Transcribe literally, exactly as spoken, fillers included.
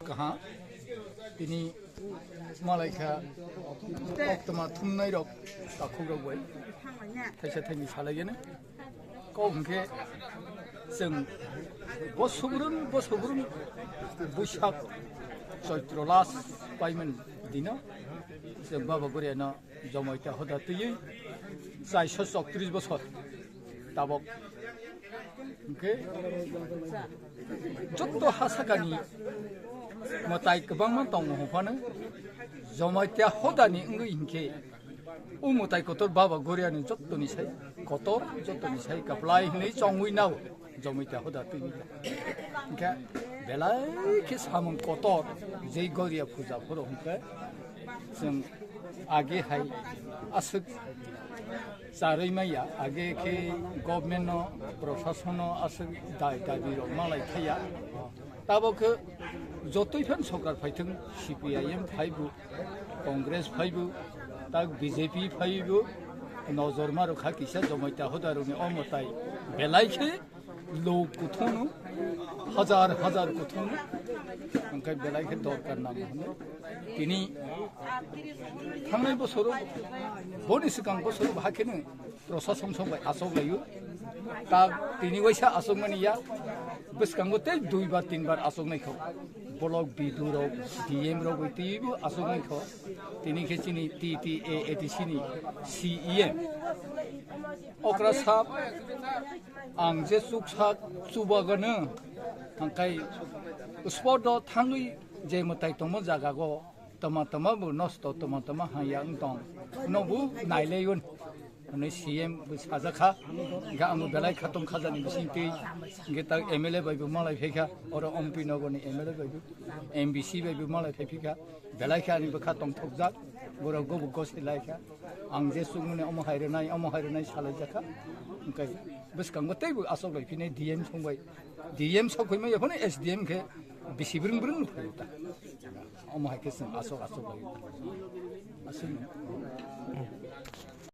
Kaha, tini malaikha koktwma thumnai rok, takhuk rok bai thaisa thaini salai gani. Kok hwnkhe chwng bo subrung, bo subrung Buisak Choitro last payment dino chwng Baba Goriano jomoita hoda twiwi chairso choktrish bosor tabok. Hwnkhe jotto ha sakani mwtai kwbangma tongo hwnphano jomoita hodani wngwi hwnkhe o mwtai kotor Baba Goriani jottoni sai kotor, jottoni sai kwplai hwnwi chongwi nao. Jomoita hoda twi hwnkhe belai khe samung kotor, jei Goria puja phoro hwnkhe chwng age hai aswk charwi maya, age khe government no, prosason no aswk dai dabi rok malai thaya. Tabok khe jotoi phan sorkar phaithwng, C P I M phaibu, Congress phaibu, tak B J P phaibu, nojor ma rwkha kisa jomoita hoda rokni o mwtai belai khe lok kuthung no, hajar hajar kuthung no, hwnkhe belai khe dorkar nango hwnwi. Tini thangnai bosoro, boni swkang bosoro bahai kheno prosason song bai achok laio. Ta tini waisa achok mani ya, bwskango tei dui bar tin bar achok nai kho. Block B D O rok, D M rok bai twibo achok nai kho. Tini khe chini T T A A D C ni C E M. Okra sap, ang je chuksak chubagano, hwnkhe spot o thangwi je mwtai tongmo jaga go tama tama bo nosto, tama tama haya wng tong. Nobu nailaiun. Hwnwi C M bo sajakha. Hwnkhe ang belai kha tong khajani bisingtwi. Hwnkhe tak M L A bai bo malai phaikha. Oro M P nogorni M L A bai bo, M D C bai bo malai phaiphikha. Belai khe ani bwkha tongthokjak, borok go bo gosi lai kha. Ang je chukmani omo hai rwnai, omo hai rwnai salai jakha. Hwnkhe bwskango teibo achok lai phini D M song bai. D M sok phai maya phano S D M khe bisi brwng brwng phai ta. Omo hai khe chwng achok achok lai. Aswk no.